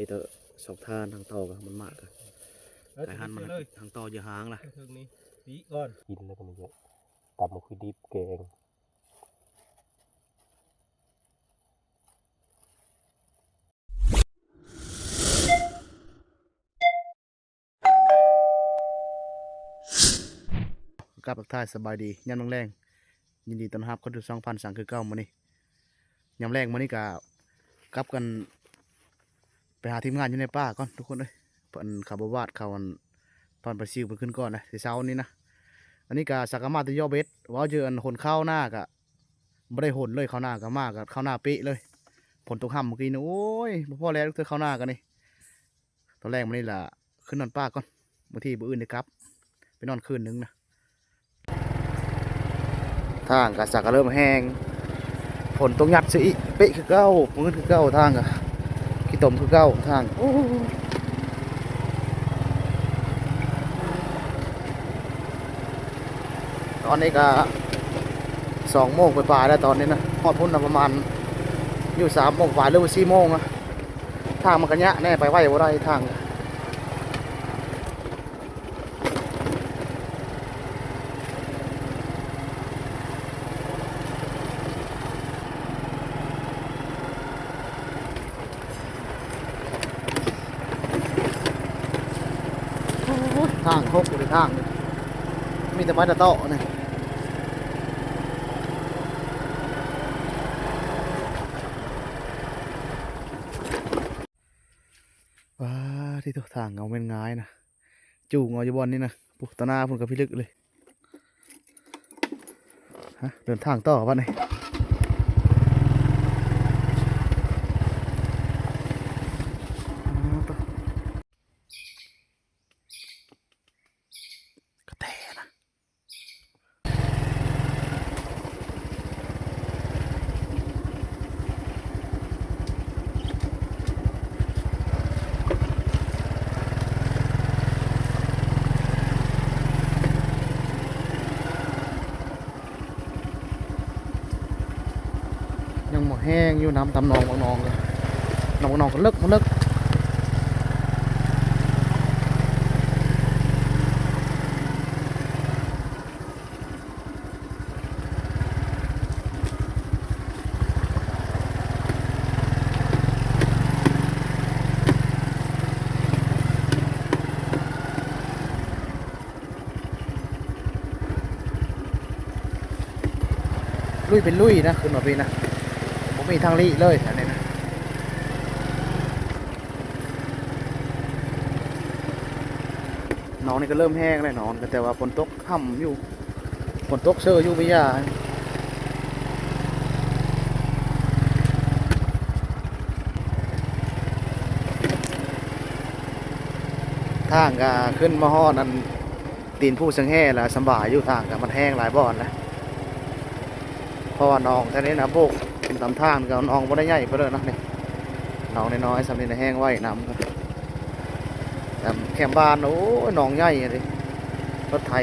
ໄປຕໍ່ສອງທ່ານ ທາງຕໍ່ກໍມັນມາກ ເອີ ໄປຫັນມັນ ເອີ ທາງຕໍ່ຢ່າຫ່າງລະ ເທິງນີ້ ຕີກ່ອນ ກິນແລ້ວກໍມີເຍອະ ຕຳໝາກຫຸ່ຍດິບແກງ. ກັບທັກທາຍສະບາຍດີຍາມແລງໆ ຍິນດີຕ້ອນຮັບເຂົ້າສູ່ຊ່ອງພັນສັງຄືເກົ່າ. ມື້ນີ້ຍາມແລງ ມື້ນີ້ກະກັບກັນໄປຫາທີມງານຢູ່ໃນປ່າກ່ອນທຸກຄົນເອີຍ. ເພິ່ນເຂົາບໍ່ວາດ ເຂົາອັນ ຕອນປາຊິວເພິ່ນຂຶ້ນກ່ອນນະ ແຕ່ເຊົ້ານີ້ນະ. ອັນນີ້ກະສັກກະມາແຕ່ຢໍ່ເບັດ ເວົ້າເຈີອັນຄົນເຂົ້ານາກະບໍ່ໄດ້ຫົນເລີຍ ເຂົ້ານາກະມາກະເຂົ້ານາເປະເລີຍ. ຝົນຕົກຮ່ຳມື້ກີ້ນີ້ ໂອ້ຍ ບໍ່ພໍແລ້ວເທື່ອເຂົ້ານາກະນີ້. ຕອນແລງມື້ນີ້ລະຂຶ້ນນອນປ່າກ່ອນ ບາງທີມື້ອື່ນໄດ້ກັບໄປນອນຄືນໜຶ່ງນະ. ທາງກະສັກກະເລີ່ມແຫ້ງ ຝົນຕົກຍັດຊະອີກ ເປະຄືເກົ່າ ມືດຄືເກົ່າ ທາງກະຂີ້ຕົມຄືເກົ່າທາງ. ໂອ້ ຕອນນີ້ກະສອງໂມງປາຍໆແລ້ວຕອນນີ້ນະ ຮອດພຸ້ນນະ ປະມານຢູ່ສາມໂມງປາຍ ຫຼືວ່າສີ່ໂມງນະ. ທາງມັນກະຍະແດ່ ໄປໄວບໍ່ໄດ້ທາງ. ໂອ້ຍ ທາງຫົກຢູ່ເດ້ ທາງນີ້ ມີແຕ່ໄມ້ຕະເຕາະນີ້. ວ້າ ທີ່ໂຕ ທາງກໍບໍ່ແມ່ນງ່າຍນະ ຈູງເອົາຢູ່ບ່ອນນີ້ນະ. ປຸ້ນ ຕໍ່ໜ້າພຸ້ນກໍພິລຶກເລີຍ. ຮະ ເດີນທາງຕໍ່ບັດນີ້ ອ້າວ ໂຕ ກະແຕນະ. ຍັງບໍ່ແຫ້ງຢູ່ ນ້ຳຕາມໜອງບັກໜອງ ໜອງບັກໜອງກໍເລິກ ມັນເລິກ. ລຸຍເປັນລຸຍນະ ຂຶ້ນມາພີ້ນະ ບໍ່ມີທາງລີ້ເລີຍອັນນີ້ນະ. ໜອງນີ້ກໍເລີ່ມແຫ້ງແລ້ວ ໜອງນີ້ກໍ ແຕ່ວ່າຝົນຕົກ ຄ່ຳຢູ່ ຝົນຕົກເຊີຢູ່ ໄປຢ່າ. ທາງກໍຂຶ້ນມາຮອດອັນຕີນພູຊຽງແຮ່ລະ ສະບາຍຢູ່. ທາງກໍມັນແຫ້ງຫຼາຍບ່ອນນະ ເພາະວ່າໜອງແຖວນີ້ນະ ໂບກຕາມທາງກໍ ໜອງບໍ່ໄດ້ໃຫຍ່ປານໃດນະ ນີ້ ໜອງນ້ອຍໆ ສ່ຳນີ້ນະ ແຫ້ງໄວນ້ຳ. ແຄມ ແຄມບ້ານ ໂອ້ຍ ໜອງໃຫຍ່ເດ້ ລົດໄຖ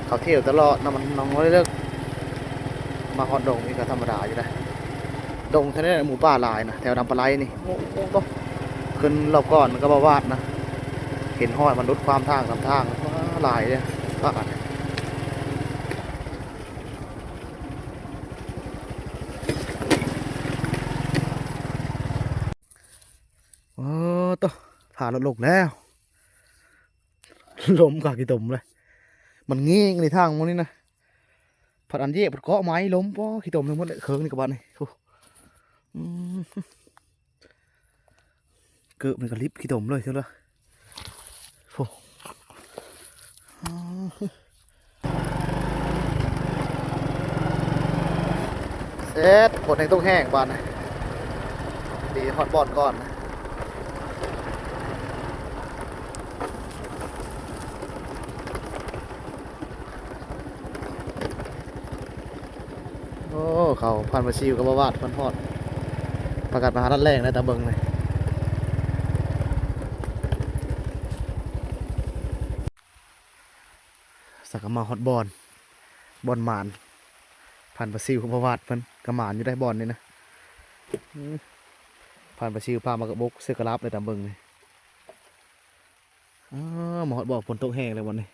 ເຂົາທ່ຽວຕະຫຼອດນະ ມັນໜອງບໍ່ໄດ້ເລິກ. ມາຮອດດົງນີ້ກໍທຳມະດາຢູ່ນະ ດົງແຖວນີ້ໝູປ່າຫຼາຍນະ ແຖວດຳປາໄລນີ້. ໂອ້ ໂອ້ ໂຕ ຂຶ້ນລອບກ່ອນມັນກໍບໍ່ວາດນະ ເຫັນຮອຍມັນຫຼຸດຂວາງທາງຕາມທາງ ຫຼາຍເດ້ ປ່າ. ໂອ້ ໂຕ ພາລົດລົງແລ້ວ ລົມກະຂີ້ຕົມເລີຍ ມັນງຽງໃນທາງໝູ່ນີ້ນະ ພັດອັນຢຽບພັດເກາະໄມ້ ລົມ ປໍ້ ຂີ້ຕົມທັງໝົດເລີຍ ເຄິ່ງນີ້ກະບາດນີ້. ໂອ້ ອືມ ເກີບມັນກະລິບຂີ້ຕົມເລີຍ ເຊີນເລີຍ. ໂອ້ ເສັດ ຝົນແຮງຕົກແຮງບາດນີ້ ດີຮອດບ່ອນກ່ອນ. ໂອ້ ເຂົາພັນປາຊິວກັບປາວາດເພິ່ນຮອດ ພາກັນມາຫາລັດແລ້ງໄດ້ຕາເບິ່ງນີ້. ສັກກະມາຮອດບ່ອນ ບ່ອນໝານ ພັນປາຊິວກັບປາວາດເພິ່ນກະໝານຢູ່ໄດ໋ບ່ອນນີ້ນະ. ອືມ ໄຜ ຜ່ານປາຊິວ ພາມາກະບົກເສືອກະລາບໄດ້ຕາມເບິ່ງນີ້. ອ້າ ມາຮອດບໍ່ ຝົນຕົກແຮງແລ້ວບັດນີ້.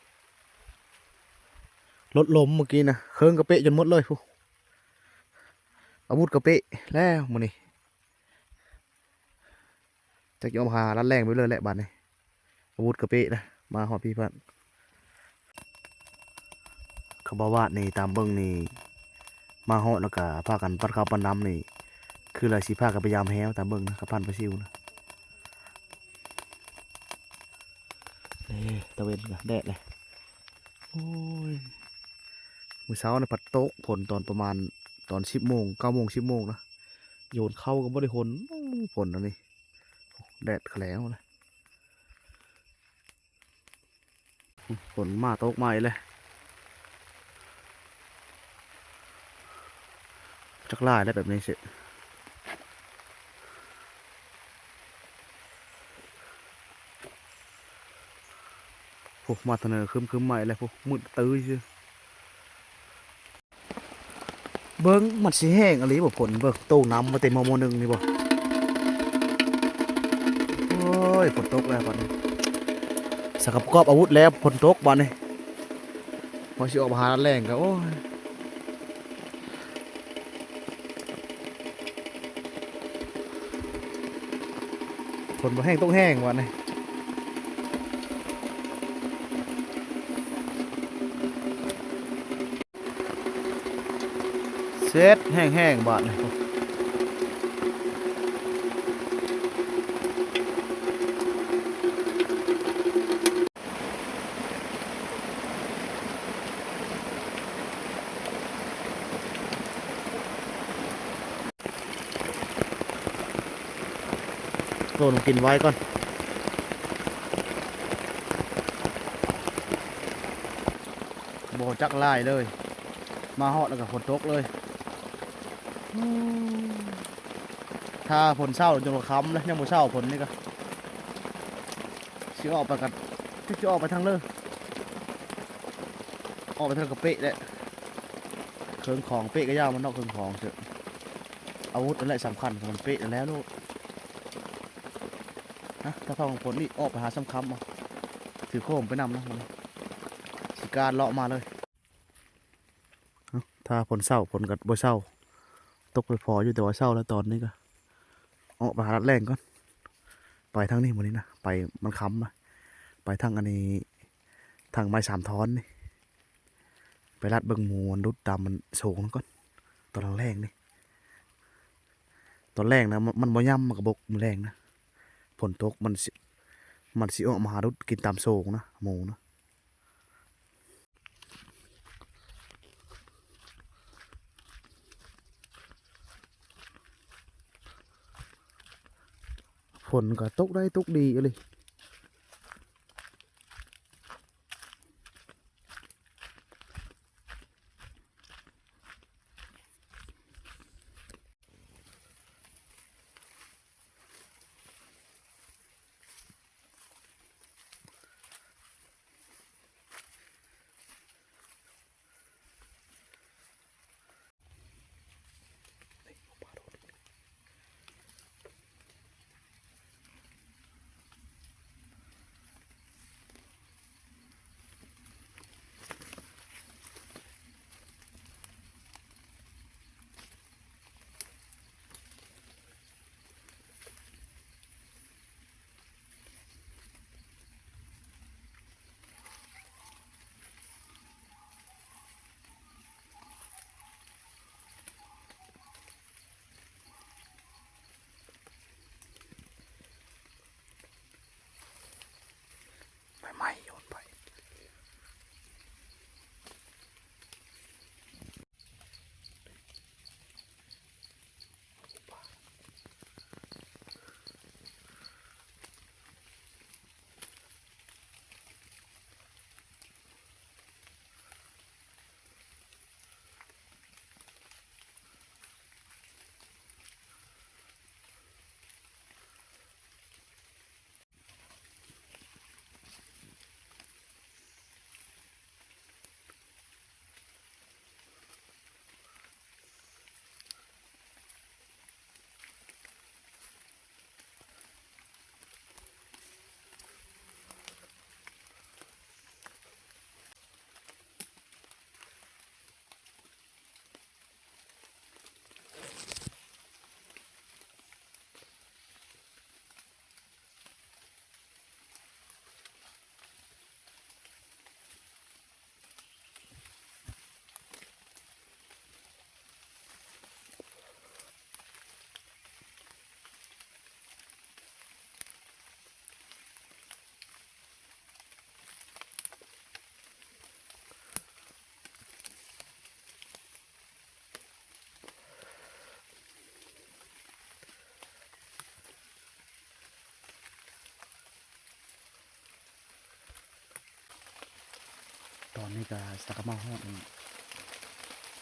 ລົດລົ້ມມື້ກີ້ນະ ເຄິ່ງກະເປະຈົນໝົດເລີຍພຸ້ນ. ອາວຸດກະເປະແລ້ວມື້ນີ້. ຈັກຊິອອກຫາລັດແລ່ງໄປເລີຍແຫຼະບາດນີ້. ອາວຸດກະເປະນະ ມາຮອດພີ້ພັດ. ເຂົາບໍ່ວາດນີ້ ຕາມເບິ່ງນີ້ ມາຮອດແລ້ວກະພາກັນປັດເຂົ້າປັດນ້ຳນີ້ ຄືລະຊິພາກັນໄປຢາມແຮ້ວ ຕາມເບິ່ງນະ ກັບພັນປາຊິວນະ. ເດ້ ຕາເວັນກະແດດເລີຍ. ໂອ້ຍ ມື້ເຊົ້ານີ້ພັດຕົກຝົນຕອນປະມານຕອນສິບໂມງ ເກົ້າໂມງ ສິບໂມງນະ. ໂຍນເຂົ້າກະບໍ່ໄດ້ຄົນ ຝົນອັນນີ້ ແດດຂະແຫຼງເລີຍ. ຝົນມາຕົກໃໝ່ເລີຍ. ຈັກຫຼາຍແລ້ວແບບນີ້ຊິ. ໂອ້ ມາທາງເໜືອຄຶ້ມໆໃໝ່ແລ້ວ ໂອ້ ມືດຕື້ຊື່. ເບິ່ງ ມັນຊິແຮງອີ່ຫຼີບໍ່ຝົນ ເບິ່ງ ໂຕງນ້ຳມາເຕັມໝໍ້ໜຶ່ງນີ້ບໍ່. ໂອ້ຍ ຝົນຕົກແລ້ວບັດນີ້ ສະກະປະກອບອາວຸດແລ້ວ ຝົນຕົກບັດນີ້. ພໍຊິອອກມາຫາລັດແລ່ງກະ ໂອ້ຍ ຝົນບໍ່ແຮງຕົກແຮງບັດນີ້. ເຊັດແຫ້ງໆບາດນີ້. ໂຕໜຶ່ງກິນໄວກ່ອນ. ບໍ່ຈັກຫຼາຍເລີຍ ມາຮອດແລ້ວກະຝົນຕົກເລີຍ. ຖ້າຝົນເຊົາຈົນກວ່າຄ່ຳແລ້ວ ຍັງບໍ່ເຊົາຝົນນີ້ກະ ຊິອອກໄປກັນ ຈັກຊິອອກໄປທາງເລີ ອອກໄປທາງກະເປະແຫຼະ. ເຄື່ອງຂອງເປະກະຢ່າມັນເນາະ ເຄື່ອງຂອງເຊີ ອາວຸດຫັ້ນແຫຼະສຳຄັນຂອງມັນ ເປະຫັ້ນແຫຼະໂລດ. ນະ ຖ້າຟ້າຝົນນີ້ອອກໄປຫາຊຳຄຳເອົາ ຖືໂຄມໄປນຳນະ ຊິການເລາະມາເລີຍ. ຖ້າຝົນເຊົາ ຝົນກະບໍ່ເຊົາ ຕົກພໍໆຢູ່ ແຕ່ວ່າເຊົາແລ້ວຕອນນີ້ກະ ອອກໄປຫາລັດແລ່ງກ່ອນ. ໄປທາງນີ້ມື້ນີ້ນະ ໄປ ມັນຄ່ຳນະ ໄປທາງອັນນີ້ ທາງໄມ້ສາມທ່ອນນີ້ ໄປລັດເບິ່ງໝູມັນດຸດຕາມມັນໂສງນັ້ນກ່ອນ ຕອນແລງໆນີ້. ຕອນແລງນະ ມັນ ມັນບໍ່ຍາມ ມັນກະບົກມື້ແລງນະ ຝົນຕົກ ມັນຊິ ມັນຊິອອກມາຫາດຸດກິນຕາມໂສງນະ ໝູນະ. ຝົນກະຕົກໄດ້ຕົກດີອີ່ຫຼີ. ນີ້ ເອົາປາໂດດ. ອັນນີ້ກໍສະກະມາຮອດອັນ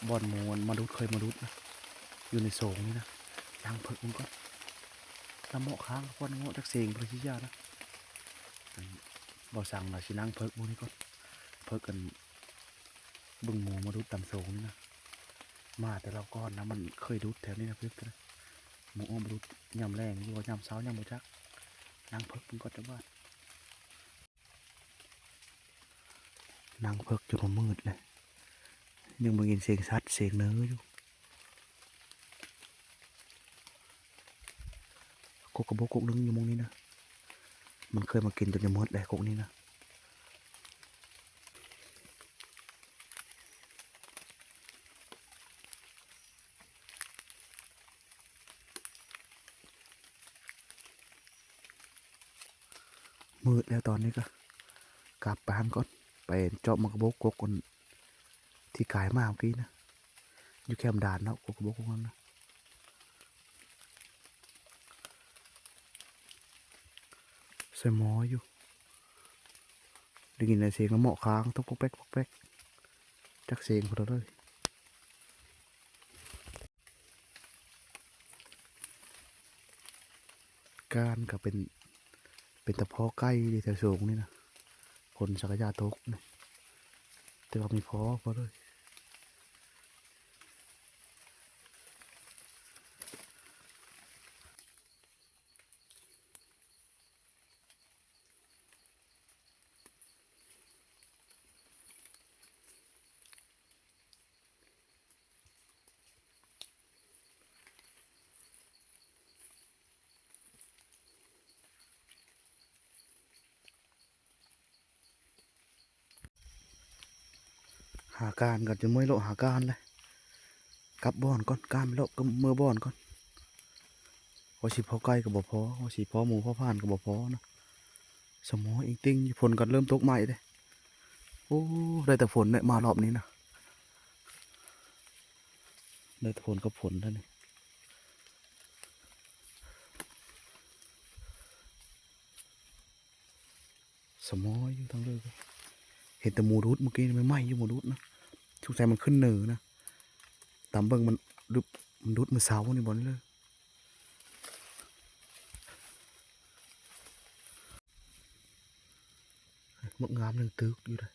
ບ່ອນໝູອັນມະດຸດເຄີຍມາດຸດນະ ຢູ່ໃນໂສງນີ້ນະ. ນັ່ງເພິກມັນກ່ອນ ລະເໝາະຄ້າງຄວັນເງາະຈັກເສງປະຊິຍານະ. ອັນ ບໍ່ສັງລະຊິນັ່ງເພິກໝູນີ້ກ່ອນ ເພິກອັນ ເບິ່ງໝູມາດຸດຕາມໂສງນີ້ນະ. ມາແຕ່ລາວກ່ອນນະ ມັນເຄີຍດຸດແຖວນີ້ນະ ເພິກນະ. ໝູອອກມາດຸດຍາມແລງ ຫຼືວ່າຍາມເຊົ້າຍັງບໍ່ຈັກ. ນັ່ງເພິກມັນກ່ອນຈັກບາດ. ນັ່ງເພິກຈົນວ່າມືດເລີຍ ຍັງບໍ່ຍິນສຽງສັດສຽງເນີຢູ່. ກົກກະບົກກົກໜຶ່ງຢູ່ໝ່ອງນີ້ນະ ມັນເຄີຍມາກິນຈົນຈະໝົດແລ້ວກົກນີ້ນະ. ມືດແລ້ວຕອນນີ້ກະກັບໄປຫັ້ນກ່ອນ ໄປເຈາະໝາກກະບົກກົກອັນທີ່ກາຍມາເມື່ອກີ້ນະ ຢູ່ແຄມດານເນາະ ກົກກະບົກກົກນັ້ນນະ. ໃສ່ໝໍຢູ່ ໄດ້ຍິນແຕ່ສຽງລະເໝາະຄ້າງຕົກປົກແປັກປົກແປັກ ຈັກສຽງຜູ້ໃດເລີຍ. ກ້ານກໍເປັນ ເປັນຕາພໍ້ໄກ່ເດ້ແຖວໂສງນີ້ນະ ຝົນສັງກະຢາຕົກນີ້ ແຕ່ວ່າມີພໍ້ພໍ້ເລີຍ. ຫາກ້ານກ່ອນ ຈະເມື່ອຍເລາະຫາກ້ານແຫຼະ ກັບບ່ອນກ່ອນ ກ້ານເລາະກັບເມືອບ່ອນກ່ອນ. ວ່າຊິພໍ້ໄກ່ກໍບໍ່ພໍ ວ່າຊິພໍ້ໝູພໍ້ພານກໍບໍ່ພໍນະ. ສະໝໍອີງຕິ່ງຢູ່ ຝົນກໍເລີ່ມຕົກໃໝ່ເດ້. ໂອ້ ໄດ້ແຕ່ຝົນແຫຼະມາລອບນີ້ນະ ໄດ້ແຕ່ຝົນກັບຝົນເທົ່ານັ້ນ. ສະໝໍຢູ່ທາງເດີ ເຫັນແຕ່ໝູດຸດ ເມື່ອກີ້ນີ້ໃໝ່ໆຢູ່ໝູດຸດນະ ສົງໄສມັນຂຶ້ນເໜີນະ. ຕາມເບິ່ງມັນດຸດ ມັນດຸດມື້ເຊົ້ານີ້ບໍ່ນີ້ເລີຍ. ໝາກງາມຍັງຕຶກຢູ່ເດ້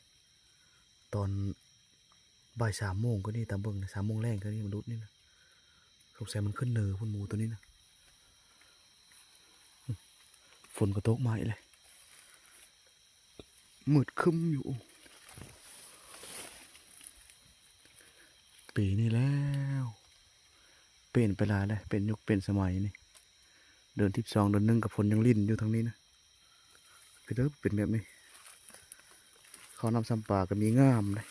ຕອນ ບ່າຍສາມໂມງກໍນີ້ ຕາມເບິ່ງນະ ສາມໂມງແລງກໍນີ້ ມະນຸດນີ້ນະ ສົງໄສມັນຂຶ້ນເໜີພຸ້ນ ໝູໂຕນີ້ນະ. ຝົນກໍຕົກມາອີກແລ້ວ ມືດຄຶ້ມຢູ່. ປີນີ້ແລ້ວ ປ່ຽນໄປຫຼາຍແລ້ວ ປ່ຽນຍຸກປ່ຽນສະໄໝນີ້. ເດືອນສິບສອງ ເດືອນໜຶ່ງກໍຝົນຍັງລິນຢູ່ທາງນີ້ນະ. ຄືເດີເປັນແບບນີ້ ເຂົ້ານ້ຳຊຳປາກໍມີງາມເດ້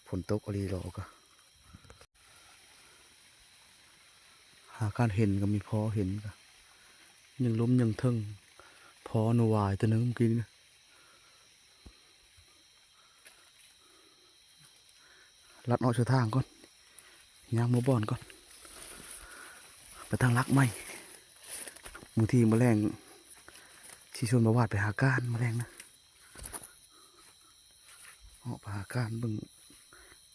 ຝົນຕົກອີ່ຫຼີຫຼໍກໍ ຫາການເຫັນກໍມີພໍເຫັນ ກໍຍັງລົມຍັງເທິງ ພໍໜູຫວາຍຕົວໜຶ່ງເມື່ອກີ້ນີ້ນະ. ລັດເອາະສູ່ທາງກ່ອນ ຍ່າງເມືອບ່ອນກ່ອນ ໄປຕັ້ງຫຼັກໃໝ່. ບາງທີມື້ແລງຊິຊວນບ່າວວາດໄປຫາການມື້ແລງນະ ເອາະໄປຫາການເບິ່ງ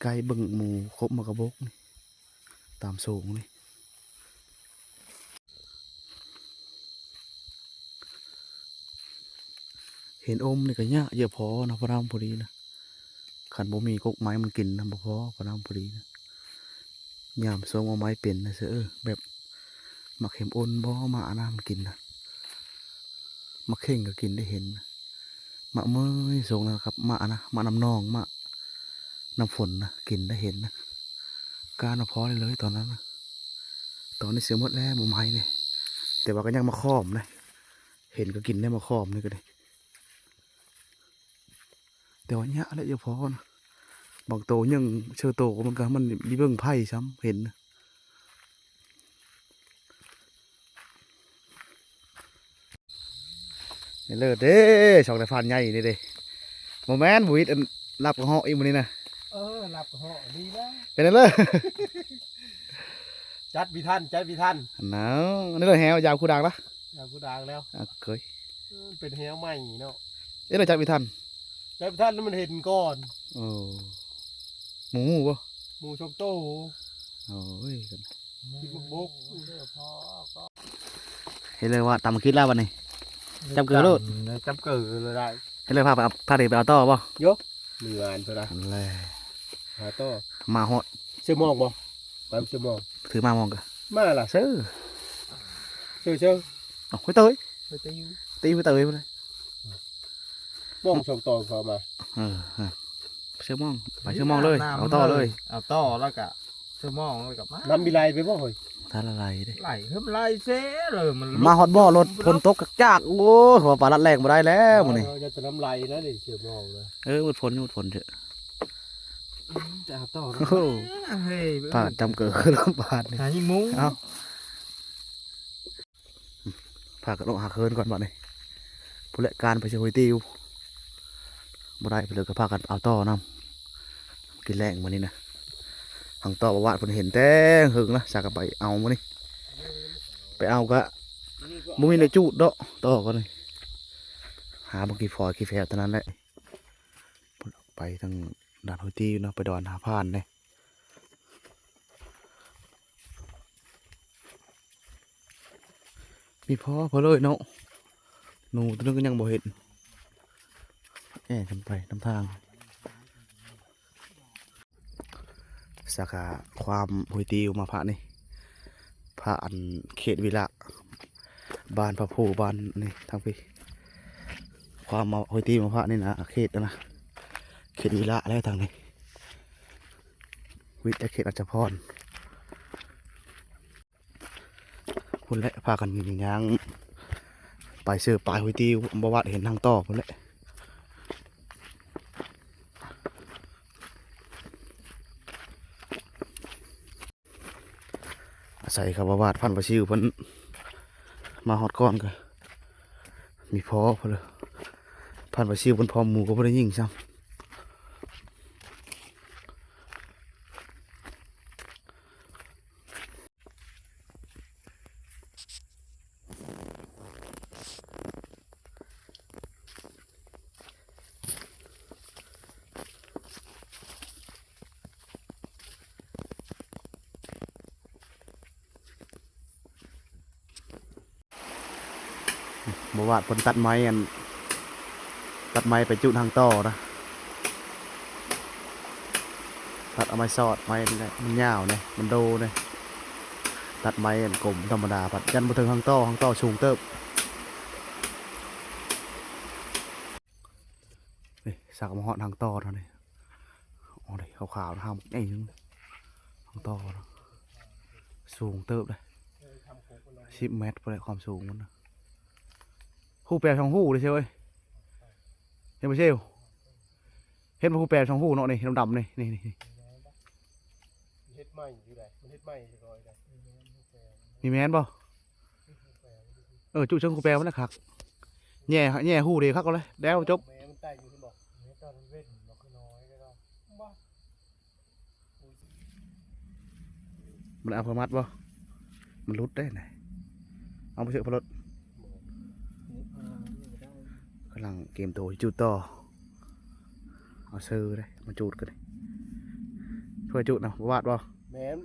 ໄກ່ເບິ່ງໝູ ຄົບໝາກກະບົກນີ້ ຕາມໂສງນີ້. ເຫັນອົມນີ້ກໍຍາກ ເຢຍພໍນະ ພໍນຳພໍດີນະ. ຄັນບໍ່ມີກົກໄມ້ມັນກິນນະ ບໍ່ພໍ ພໍນຳພໍດີນະ. ຍາມໂຊງເອົາໄມ້ເປັນນະເຊີ ແບບໝາກເຂັມອົນບໍ່ ໝາກອັນນັ້ນມັນກິນນະ ໝາກເຂັງກໍກິນໄດ້ເຫັນນະ. ໝາກເມີຍໂຊງນະ ກັບໝາກອັນນະ ໝາກນ້ຳໜອງ ໝາກນ້ຳຝົນນະ ກິນໄດ້ເຫັນນະ. ກ້ານນະພໍໄດ້ເລີຍຕອນນັ້ນນະ ຕອນນີ້ເສຍໝົດແລ້ວໝາກໄມ້ນີ້ ແຕ່ວ່າກໍຍັງໝາກຂອມນະ ເຫັນກໍກິນໄດ້ໝາກຂອມນີ້ກໍໄດ້. ແຕ່ວ່າຍາກແຫຼະ ເຢຍພໍນະ ບາງໂຕຍັງເຊີໂຕ ມັນກໍ ມັນມີເບິ່ງໄຜຊ້ຳ ເຫັນນະ. ນີ້ເລີດເດ້ ຊ່ອງນາຍພານໃຫຍ່ນີ້ເດ້. ບໍ່ແມ່ນ ບໍ່ວິດ ອັນ ລັບກະເຫາະອີກມື້ນີ້ນະ. ເອີ ລັບກະເຫາະ ດີແລ້ວ ເປັນແນວເລີດ. ຈັດບໍ່ທັນ ຈັດບໍ່ທັນ. ອັນນັ້ນ ອັນນີ້ເລີດແຮວ ຢາວຄູດາງລະ ຢາວຄູດາງແລ້ວ. ໂອເຄ ເອີ ເປັນແຮວໃໝ່ເນາະ. ເອີ ເລີດຈັດບໍ່ທັນ ແຕ່ບໍ່ທັນ ມັນເຫັນກ່ອນ. ເອີ ໝູບໍ່? ໝູສອງໂຕ. ໂອ້ຍ ກິນໝາກບົກ. ເຮັດເລີຍວ່າ ຕຳກິນແລ້ວບັດນີ້ ຈັບເກີໂລດ. ຈັບເກີໂລດໄດ້. ເຮັດເລີຍ ພາໄປເອົາ ພາເດໄປເອົາຕໍ່ບໍ່? ໂຍ ມີງານເພິ່ນລະ ແລ້ວຫາຕໍ່. ມາຮອດ ເຊື່ອມອງບໍ່? ໄປເຊື່ອມອງ ຖືມາມອງກະ ມາລະ ເຊື່ອ ເຊື່ອ ເຊື່ອ. ເອົາ ຫ້ວຍເຕີຍ ຫ້ວຍເຕີຍ ຕີຫ້ວຍເຕີຍພຸ້ນເລີຍ. ມອງສອງຕອນເຂົາມາ. ເອີ ເຊື່ອມອງ ໄປເຊື່ອມອງເລີຍ ເອົາຕໍ່ເລີຍ ເອົາຕໍ່ແລ້ວກະເຊື່ອມອງແລ້ວກະມາ. ນ້ຳມີໄຫຼໄປບໍ່ເຮີ້ຍ? ຖ້າລະໄຫຼເດ້ ໄຫຼ ເຮີ້ຍ ມັນໄຫຼແຊເລີຍ. ມັນມາຮອດບໍ່ ລົດຝົນຕົກຈາກໆ. ໂອ້ຍ ວ່າປາລັດແລ່ງບໍ່ໄດ້ແລ້ວມື້ນີ້. ເອີ ຢ່າແຕ່ນ້ຳໄຫຼນະນີ້ ເຊື່ອມອງນະ. ເອີ ໝົດຝົນ ໝົດຝົນເຖາະ. ອືມ ຈະເອົາຕໍ່ນະ. ໂອ້ໂຫ ເຮີ້ຍ ພາຈຳເກີລຳບາດນີ້ ຫາຍິງໝູ. ເອົາ ພາກັນອອກຫາເຄີນກ່ອນບັດນີ້. ຜູ້ແລະ ການໄປເຊື່ອຫ້ວຍຕິວ ບໍ່ໄດ້ ເພິ່ນເລີຍກະພາກັນເອົາຕໍ່ນຳ ກິນແລງມື້ນີ້ນະ. ທາງຕໍ່ບໍ່ວາດເພິ່ນເຫັນແຕ່ເຫິງລະ ສາກະໄປເອົາມື້ນີ້. ໄປເອົາກະບໍ່ມີແນວຈູດດອກ ຕໍ່ກະນີ້ ຫາບັກກີ່ຝອຍຂີ້ແຝວເທົ່ານັ້ນແຫຼະ. ໄປທາງດ່ານຫ້ວຍຕິວເນາະ ໄປດອນຫາຜ່ານເດ້. ມີພໍເພິ່ນເລີຍເນາະ ໜູໂຕໜຶ່ງກະຍັງບໍ່ເຫັນ ແອກັນໄປນຳທາງ. ສາຂາຄວາມຫ້ວຍຕິວມາພາກນີ້ ພາກອັນເຂດວິລະ ບ້ານພະພູ ບ້ານນີ້ທາງພີ້ ຄວາມມາຫ້ວຍຕິວມາພາກນີ້ນະ ເຂດນະ ເຂດວິລະແລ້ວທາງນີ້ ວິທະເຂດອັດສະພອນ. ພຸ້ນແຫຼະ ພາກັນຍ່າງໄປເຊີປາຍຫ້ວຍຕິວ ບໍ່ວາດເຫັນທາງຕໍ່ພຸ້ນແຫຼະ. ອາໄສເຂົາບໍ່ວາດ ພັນປາຊິວເພິ່ນມາຮອດກ່ອນກະມີພໍພຸ້ນເລີຍ. ພັນປາຊິວເພິ່ນພ້ອມໝູກະບໍ່ໄດ້ຍິງຊ້ຳ. ບໍ່ວາດເພິ່ນຕັດໄມ້ ອັນ ຕັດໄມ້ໄປຈູດຮັງຕໍ່ນະ ຕັດເອົາໄມ້ຊອດ ໄມ້ນີ້ແຫຼະ ມັນຍາວເດ້ ມັນໂດເດ້ ຕັດໄມ້ອັນກົມທຳມະດາ ພັດຢ້ານບໍ່ເຖິງຮັງຕໍ່ ຮັງຕໍ່ສູງເຕີບ. ນີ້ ສັກມາຮອດຮັງຕໍ່ແລ້ວນີ້. ໂອ້ ນີ້ຂາວໆ ຫາງໃຫຍ່ໜຶ່ງ ຮັງຕໍ່ນະ ສູງເຕີບເດ້ ສິບແມັດພຸ້ນແຫຼະ ຄວາມສູງມັນນະ. ຮູແປສອງຮູເດ້ເຊວເອີຍ ເຫັນບໍ່ເຊວ? ເຫັນບໍ່ຮູແປສອງຮູເນາະ ນີ້ດຳໆ ນີ້ ນີ້ ນີ້ ເຮັດໃໝ່ຢູ່ໃດ ມັນເຮັດໃໝ່ເລີຍໃດ ມີແມ່ນບໍ່? ເອີ ຈຸເຊີງຄູແປມັນນະຄັກ ແຍ່ ແຍ່ຮູເດຄັກເອົາເລີຍ ແລ້ວຈົບ. ແມ່ມັນໄຕ່ຢູ່ເຫັນບໍ່? ແມ່ຕອນເວັນບໍ່ຄືນ້ອຍເດ້ເນາະ ບໍ່ ມັນເອົາພະມັດບໍ່? ມັນຫຼຸດເດ້ນະ ເອົາໄປເຊີພະລົດ ກຳລັງກຽມໂຕຊິຈູດຕໍ່ ເອົາເຊີເດ້ ມາຈູດກັນນີ້ ຊ່ວຍຈູດນະ ບໍ່ວາດບໍ່? ແມ່ນ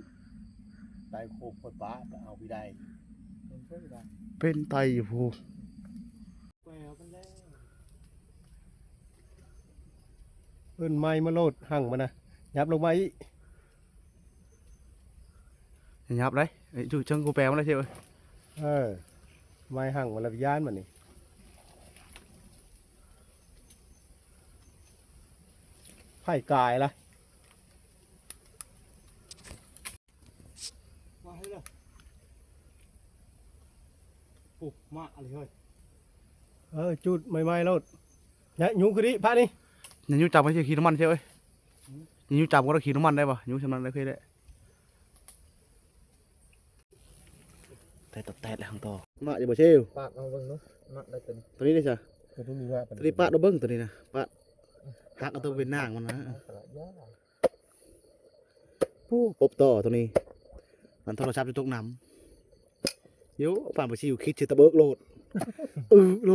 ໄຕ່ໂຄບຂ້ອຍປະ ແຕ່ເອົາບໍ່ໄດ້ ເປັນໄຕຢູ່ພຸ້ນ. ເອີ້ນໄມ້ມາໂລດ ຮັ່ງມັນນະ ຫຍັບລົງມາອີກ ຫຍັບໄດ໋ ຈຸເຊີງກູແປມັນໄດ້ເຊວເອີຍ. ເອີ ໄມ້ຮັ່ງມັນລະຢ້ານມັນນີ້ ໄຜກາຍລະ. ມາໃຫ້ເດີ ໂອ້ ມາອັນນີ້ເຮີ້ຍ ເອີ ຈູດໃໝ່ໆໂລດ ຍະ ຍູ້ຂຶ້ນນີ້ພະນີ້ ຍະ ຍູ້ຈັບມັນຊິຂີ້ນ້ຳມັນເຊວເອີຍ ຍະ ຍູ້ຈັບກໍໄດ້ຂີ້ນ້ຳມັນໄດ້ບໍ່ ຍູ້ຊ່ຳນັ້ນໄດ້ຄືໄດ້ ແຕະແຕະແລ້ວຫັ້ນຕໍ່ ມາຢູ່ບໍ່ເຊວ ປາດເອົາເບິ່ງເນາະ ມາໄດ້ຕົວນີ້ ຕົວນີ້ເດ້ຊະ ຕົວນີ້ມີມາ ຕົວນີ້ປາດເອົາເບິ່ງ ຕົວນີ້ນະ ປາດ ຫັກເອົາຕົວເປັນນາງມັນນະ. ໂອ້ ປົບຕໍ່ຕົວນີ້ ມັນໂທລະສັບຈະຕົກນ້ຳ ໂຢ ປານປາຊິວ ຄິດຊິຕະເບີກໂລດ ອືໂລ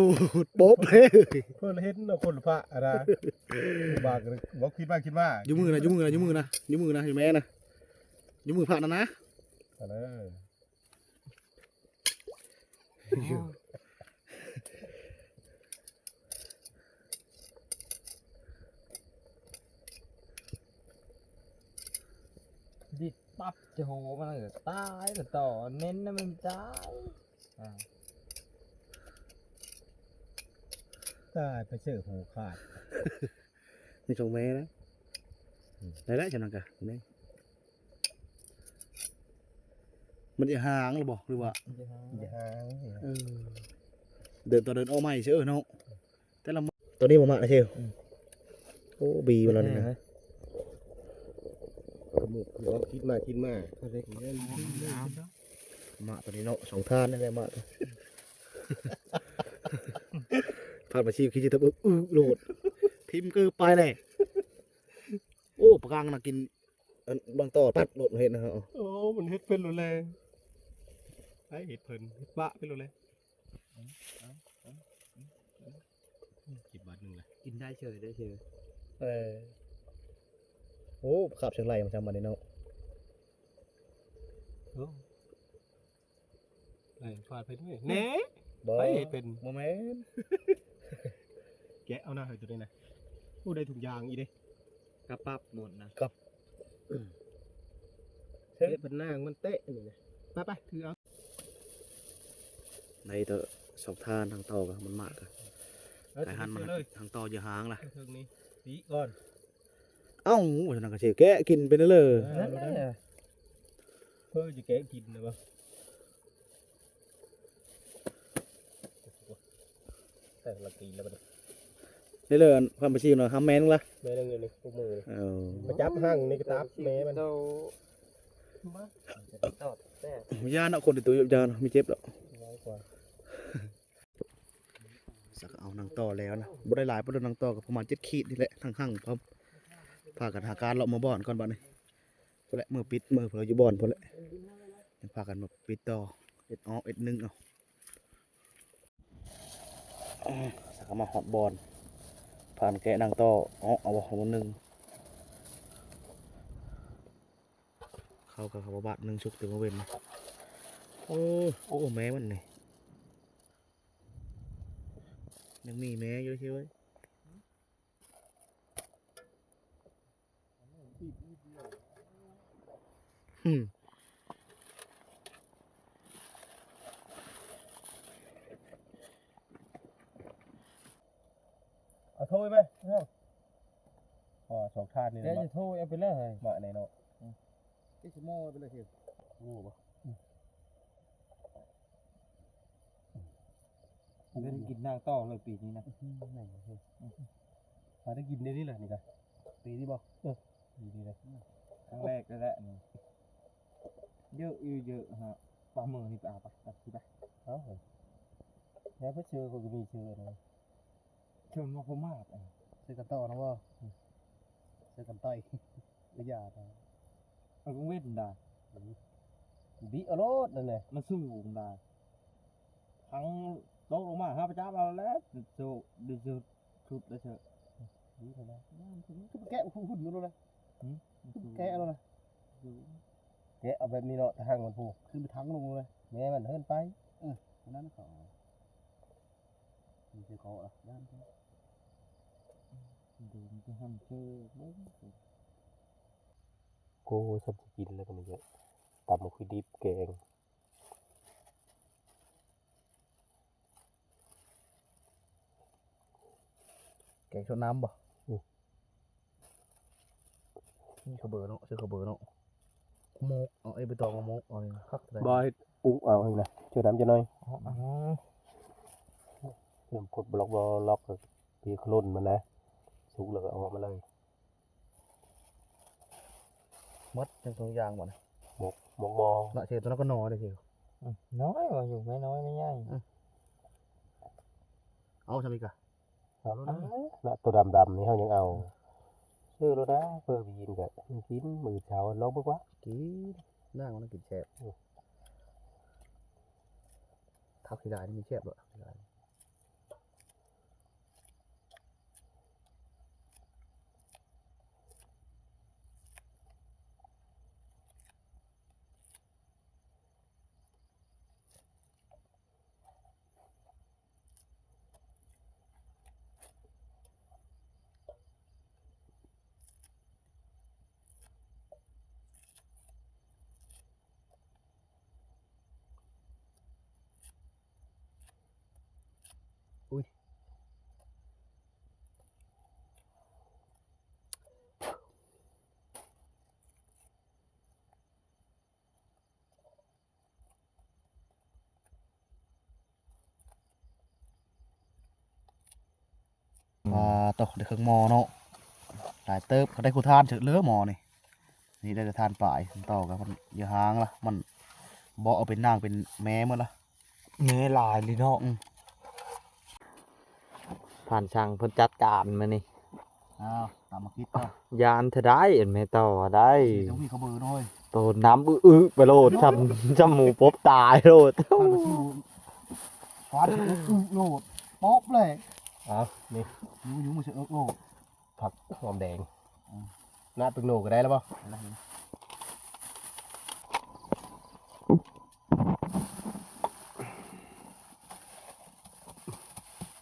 ດ ໂປະເລີຍ ເພິ່ນເຫັນເນາະ ຄົນພະນະ ບາກ ບໍ່ຄິດມາ ຄິດມາ ຢູ່ມືນະ ຢູ່ມືນະ ຢູ່ມືນະ ຢູ່ມືນະ ຢູ່ແມ່ນະ ຢູ່ມືພະນະນະ ເອົາເລີຍ. ດິດປັບ ຈະໂຫ ມັນກໍຕາຍ ກໍຕໍ່ເນັ້ນນະ ມັນຕາຍ ອ່າ ຕາຍ ໄປເຊີຫູຂາດ ນີ້ ສອງແມ່ນະ ອືມ ໄດ້ແລ້ວ ຈຳນັ້ນກະ ນີ້ ມັນຈະຫາງຫຼືບໍ່ ຫຼືວ່າ ມັນຈະຫາງ ເອີ ເດີນ ຕອນເດີນອອກໃໝ່ເຊີເນາະ ແຕ່ລະ ຕອນນີ້ບໍ່ມາເຊີ ອືມ ໂອ້ ບີມາແລ້ວນີ້ນະ ຂະໝຸກ ຄິດມາ ຄິດມາ ມາຕອນນີ້ເນາະ ສອງທ່ານນີ້ແຫຼະ ມາ ຜ່ານມາຊີວິດຄືຊິເທິບ ອຶ ອຶໂລດ ຖິ້ມເກີບໄປແຫຼະ ໂອ້ ປາກາງນະກິນ ອັນບາງຕໍ່ປັດໂລດເຫັນນະ ໂອ້ ມັນເຮັດເປັນໂລດແລ ໄປເຮັດເພິ່ນ ເຮັດປະເປັນໂລດແລ ເອົາ ເອົາ ເອົາ ເອົາ ເອົາ ກິນບາດໜຶ່ງລະ ກິນໄດ້ເສີຍ ໄດ້ເສີຍ ເອີ ໂອ້ ຄາບເຊີງໄຫຼມາຈຳບັດນີ້ເນາະ ໂອ້ ໄຫຼຟາດໄປດ້ວຍ ແນ່ ບໍ່ ໄປເຮັດເປັນ ບໍ່ແມ່ນ ແກະເອົານະ ເຮີ້ຍ ໂຕນີ້ນະ ໂອ້ ໄດ້ທຸກຢ່າງອີ່ເດ້ ກະປັບໝົດນະ ກັບ ເຮັດເພິ່ນນາງມັນເຕະນີ້ນະ ໄປໆ ຖືເອົາ ໃນເຕີສອງທ່ານທາງຕໍ່ກໍມັນມາກະ ເອີ ໄປຫັນມັນ ເອົາເລີຍ ທາງຕໍ່ຢູ່ຫາງລະ ເທິງນີ້ ປີກ່ອນ ເອົ້າ ວ່າຊັ້ນນະ ກະຊິແກະກິນໄປເລີຍ ເອີ ນັ້ນແຫຼະ ເພິ່ນຈະແກະກິນນະບໍ່ ແຕ່ລະປີລະບັດນີ້ ໄດ້ເລີຍ ອັນຄວາມປະຊິວນະ ຫາແມ່ນລະ ແມ່ນເລີຍນີ້ ໂອ້ ມືນີ້ ເອີ ມາຈັບຫາງນີ້ກະຕັບແມ່ມັນ ໂຕ ມາ ຕອດແທ້ ຢ່າເນາະ ຄົນທີ່ໂຕຢານ ມີເຈັບດອກ ໄວກວ່າ ສັກເອົານາງຕໍ່ແລ້ວນະ ບໍ່ໄດ້ຫຼາຍປານໃດ ນາງຕໍ່ກໍປະມານເຈັດຂີດນີ້ແຫຼະ ທັງຫາງ ພາກັນຫາການເລາະເມືອບ່ອນກ່ອນບັດນີ້ ພຸ້ນແຫຼະ ເມືອປິດ ເມືອພຸ້ນລະ ຢູ່ບ່ອນພຸ້ນແຫຼະ ຍັງພາກັນມາປິດຕໍ່ ເຮັດອອກ ເຮັດໜຶ່ງເອົາ ສັກເອົາມາຮອດບ່ອນ ຜ່ານແກະນາງຕໍ່ ເອົາ ເອົາບໍ່ ໜຶ່ງ ເຂົ້າກັບເຂົ້າບາດໜຶ່ງ ສຸກແຕ່ມື້ເວັນ ໂອ້ ໂອ້ ແມ່ມັນນີ້ ຍັງມີແມ່ຢູ່ເຊີຍ ອືມ ເອົາໂທໄປ ເອົາ ພໍສອງທ່ານນີ້ ແລ້ວ ມາ ຈະໂທເອົາໄປເລີຍ ມາແນ່ເນາະ ອືມ ຕິດສະໝໍໄປເລີຍ ໂອ້ ບໍ່ ອືມ ບໍ່ໄດ້ກິນນາງຕໍ່ເລີຍປີນີ້ນະ ອືມ ຫາໄດ້ກິນໄດ້ນີ້ລະນີ້ກະ ປີນີ້ບໍ່ ເອີ ປີນີ້ລະ ຄັ້ງແລກແລ້ວແຫຼະນີ້ ເຍອະຢູ່ ເຍອະຮະ ປາເມີນີ້ໄປເອົາໄປ ໄປ ໄປ ເອົາ ແລ້ວໄປເຊີ ຂ້ອຍກໍມີເຊີອັນນັ້ນ ເຊີນບໍ່ປະໝາດ ເຊີກັນຕໍ່ນະບໍ່ ເຊີກັນຕໍ່ ຢ່າ ເອົາກາງເວັນດາ ບິເອົາໂລດນັ້ນແຫຼະ ມັນສູງດາ ທັງຕົກລົງມາຫາປະຈຳເອົາແລ້ວ ໂຊ ດິໂຊ ສຸດແລ້ວເຊີ ດີແທ້ໆ ຄືແກະຫຸ່ນໆໂລດລະ ຫື ຄືແກະໂລດລະ ແກະເອົາແບບນີ້ເນາະ ທາງມັນພຸ້ນ ຄືໄປທາງລົງເລີຍ ແມ່ມັນເຫີນໄປ ເອີ ອັນນັ້ນເຂົາ ມັນຊິເກາະລະ ຢ້ານເດ້ ໂດນໄປຫັ້ນເຊີເບິ່ງ ໂອ້ຍ ສັນຊິກິນແລ້ວກໍມັນເຍາະ ຕຳໝາກຫຸ່ຍດິບແກງ ແກງຊົດນ້ຳບໍ່? ອື ມີເຂົ້າເບີເນາະ ຊື້ເຂົ້າເບີເນາະ ໝົກ ເອົາ ເອີ ໃບຕອງມາໝົກ ເອົານີ້ຄັກແທ້ ບໍ່ ເຮັດອຸເອົາຫັ້ນນະ ເຈີນ້ຳຈັກໜ້ອຍ ອື ນ້ຳກົດບລັອກ ບລັອກ ກໍປີໂຄລນມັນນະ ສຸກແລ້ວກໍເອົາອອກມາເລີຍ. ໝົດທັງສອງຢ່າງບໍ່ນະ? ໝົກ ໝົກບໍ່ ນະ ເຊ ຕົວນັ້ນກໍໜໍເດ້ເຊ ອືມ ນ້ອຍວ່າຢູ່ ແມ່ນ້ອຍແມ່ໃຫຍ່ ອືມ ເອົາຊຳອີກກະ ເອົາໂລດນະ ນະ ຕົວດຳໆນີ້ເຮົາຍັງເອົາ ເອີ ຊື້ໂລດນະ ເພື່ອໄປກິນກະກິນ ມື້ເຊົ້າລອງເບິ່ງວ່າ ກິນ ນາງມັນກິນແຊບ ອືມ. ຜັກຊີລານີ້ແຊບເນາະ ຜັກຊີລານີ້. ອືມ ອ່າ ໂຕ ໄດ້ເຄິ່ງໝໍ້ເນາະ ຫຼາຍເຕີບ. ກໍໄດ້ຄູ່ຖ່ານເສີດເລີໝໍ້ນີ້ ນີ້ໄດ້ແຕ່ຖ່ານປາຍ ຕໍ່ກັບມັນຢູ່ຫ່າງລະ ມັນເບາະເອົາເປັນນາງເປັນແມ່ໝົດລະ. ແມ່ຫຼາຍເລີຍເນາະ. ອືມ ທ່ານຊ່າງເພິ່ນຈັດການມື້ນີ້. ອ້າວ ຕາມມາຄິດເນາະ ຢ້ານເທື່ອໃດ ອັນແມ່ຕໍ່ໄດ້ ຕ້ອງມີຂະເບີນ້ອຍ ໂຕນ້ຳອຶໆໄປໂລດ ຊ່ຳ ຊ່ຳໝູປົບຕາຍໂລດ. ຟາດອຶໆໂລດ ປົບເລີຍ. ເອົາ ນີ້ ຢູ່ໆມັນຊິເອິກໂລດ. ຜັກຫອມແດງ ອືມ ໜ້າເປັກໂນກໍໄດ້ແລ້ວບໍ່? ໄດ້ແລ້ວ.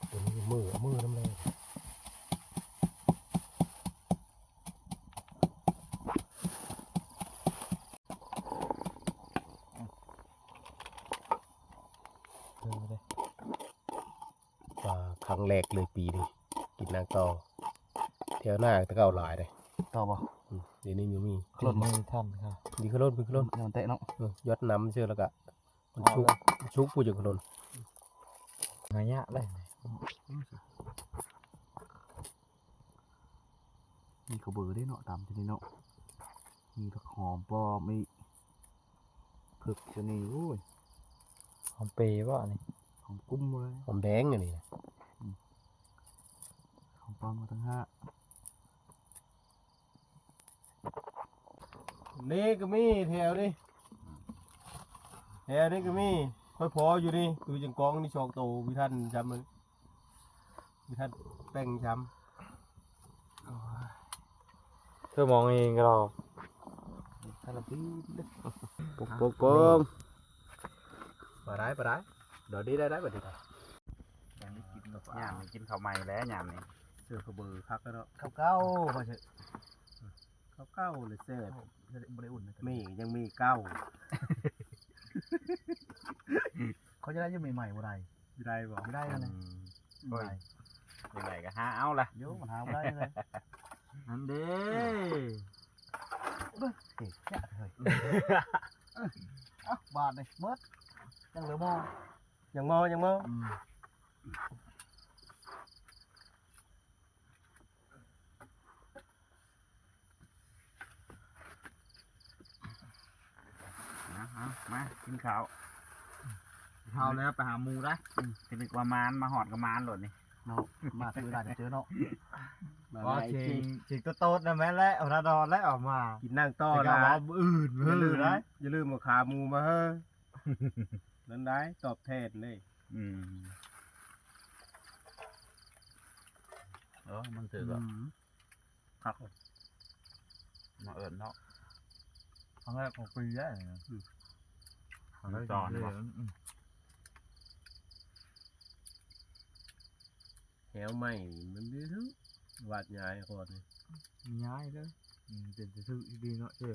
ຕົວນີ້ມື ເອົາມືນຳແລ້ວ. ເອີ ເດ້. ປາຄັ້ງແລກເລີຍປີນີ້ ກິນນາງຕໍ່ ແຖວໜ້າແຕ່ເກົ່າຫຼາຍເດ້. ຕໍ່ບໍ່? ອືມ ດຽວນີ້ຍັງມີ ຂະຫຼົ່ນບໍ່ທັນ ມີຂະຫຼົ່ນ ມີຂະຫຼົ່ນ ມັນແຕະເນາະ. ເອີ ຢອດນ້ຳຊື່ ແລ້ວກະມັນຊຸກ ຊຸກຜູ້ຈັ່ງຂະຫຼົ່ນ ຫາຍາກເດ້. ມີຂະເບີເດ້ເນາະ ຕຳທີ່ນີ້ເນາະ ມີຜັກຫອມປ້ອມອີກ ເພິກຊະນີ້. ໂອ້ຍ ຫອມເປບໍ່ອັນນີ້? ຫອມກຸ້ມເລີຍ ຫອມແດງອັນນີ້ນະ. ອືມ ຫອມປ້ອມມາຕັ້ງຫ້າ. ນີ້ກໍມີແຖວນີ້ ແຖວນີ້ກໍມີ ຂ້ອຍພໍຢູ່ນີ້ ຢູ່ຈັງກອງນີ້ສອງໂຕ ມີທ່ານຈຳມັນ ມີທ່ານແປ້ງຈຳ. ໂອ້ຍ ເທື່ອມອງເອງກໍລອ ຄາລາບີນເດ້. ປົງໆໆ ບໍ່ໄດ້ ບໍ່ໄດ້ ດອກນີ້ໄດ້ ໄດ້ບັດນີ້. ຍາມນີ້ກິນເຂົ້າ ຍາມນີ້ກິນເຂົ້າໃໝ່ແລ້ວຍາມນີ້ ເສືອຂະເບີຄັກແລ້ວເນາະ. ເຂົ້າເກົ່າວ່າເຊີ ເຂົ້າເກົ່າເລີຍແຊບ ບໍ່ໄດ້ອຸ່ນນະ ມີ ຍັງມີເກົ່າ. ເຂົາຈະໄດ້ຢູ່ໃໝ່ໆ ບໍ່ໄດ້ ຊິໄດ້ບໍ່? ຊິໄດ້ແລ້ວນະ. ອືມ ໂອ້ຍ ຍັງໄງກໍຫາເອົາລະ ໂຍ ມັນຫາບໍ່ໄດ້ເລີຍ ນັ້ນເດ້. ເອີ ເອີ ເອີ ເອີ ເອີ ເອົາບາດນີ້ໝົດ ຍັງເຫຼືອໝໍ້ ຍັງໝໍ້ ຍັງໝໍ້. ອືມ ເອົາ ເອົາ ມາກິນເຂົ້າ ເຂົ້າແລ້ວໄປຫາໝູໄດ໋. ອືມ ກໍນຶກວ່າມານ ມາຮອດກໍມານໂລດນີ້ເນາະ ມາຖືກເວລາເຈີເນາະ. ມາ ວ່າ ໄວ ເສັງ ເສັງໂຕໆນະແມ່ນແຫຼະ ເອົາລະດອນແລ້ວອອກມາ ກິນນາງຕໍ່ລະ ມື້ອື່ນ ຢ່າລືມ ມື້ອື່ນໄດ໋ ຢ່າລືມເອົາຂາໝູມາເຮີ ນັ້ນໄດ໋ ຕອບແທນເດ້. ອືມ ເອີ ມັນຖືກແລ້ວ ອືມ ຄັກ ມາເອີ້ນເນາະ ຄັ້ງແລກຂອງປີໄດ໋. ອືມ ຄັ້ງແລກ ມັນຈອນເນາະ ອືມ ແຖວໃໝ່ມັນດື້ ວາດຍ້າຍກ່ອນນີ້ ຍ້າຍເດີ. ອືມ ເປັນຖືກດີເນາະ ເອີ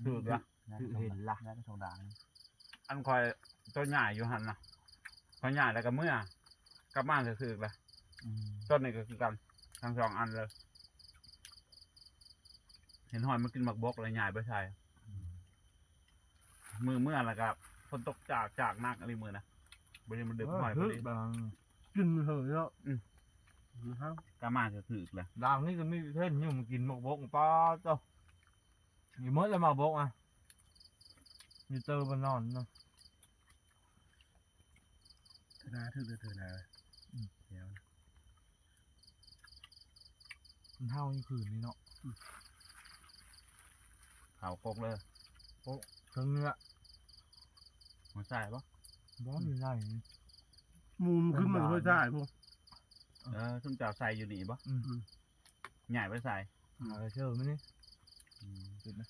ຖືກລະ ຖືກເຫັນລະ ຍ້າຍໄປສອງດ່າງ. ອັນຂ້ອຍ ໂຕຍ້າຍຢູ່ຫັ້ນນະ ຂ້ອຍຍ້າຍແລ້ວກໍເມືອ ກັບມາກໍຖືກລະ. ອືມ ຕົ້ນນີ້ກໍຄືກັນ ທັງສອງອັນເລີຍ ເຫັນຮອຍມັນກິນໝາກບົກແລ້ວຍ້າຍໄປໃສ່. ອືມ ມື້ເມືອແລ້ວກໍຝົນຕົກຈາກ ຈາກໜັກອີ່ຫຼີມື້ນະ ບໍ່ໄດ້ມາດຶບ ເອີ ຮອຍ ຖືກ ພໍດີ ບາງ ກິນເຫີເນາະ. ອືມ ກັບມາກໍຖືກແລ້ວ ດ່າງນີ້ກໍມີເຫັນຢູ່ ມັນກິນໝາກບົກ ປາດໂທ້ ມີໝົດແລ້ວໝາກບົກອະ ມີເຕີບານອນເນາະ. ເທື່ອໜ້າຖືກເດີ ເທື່ອໜ້າ ອືມ ແລ້ວ ມັນເຫົ່າຢູ່ຄືນນີ້ເນາະ. ອືມ ເຜົາກົກເລີຍ ໂອ້ ເທິງເນື້ອ ຫົວໃສ່ບໍ່? ບໍ່ ຢູ່ໃນ ໝູມັນຂຶ້ນມາຫ້ວຍຊາຍພຸ້ນ. ເອີ ຊຸມເຈົ້າໃສ່ຢູ່ນີ້ບໍ່? ອືມ ອືມ ຍ້າຍໄປໃສ? ອືມ ເອົາເຊີມານີ້. ອືມ ຈຸດນະ.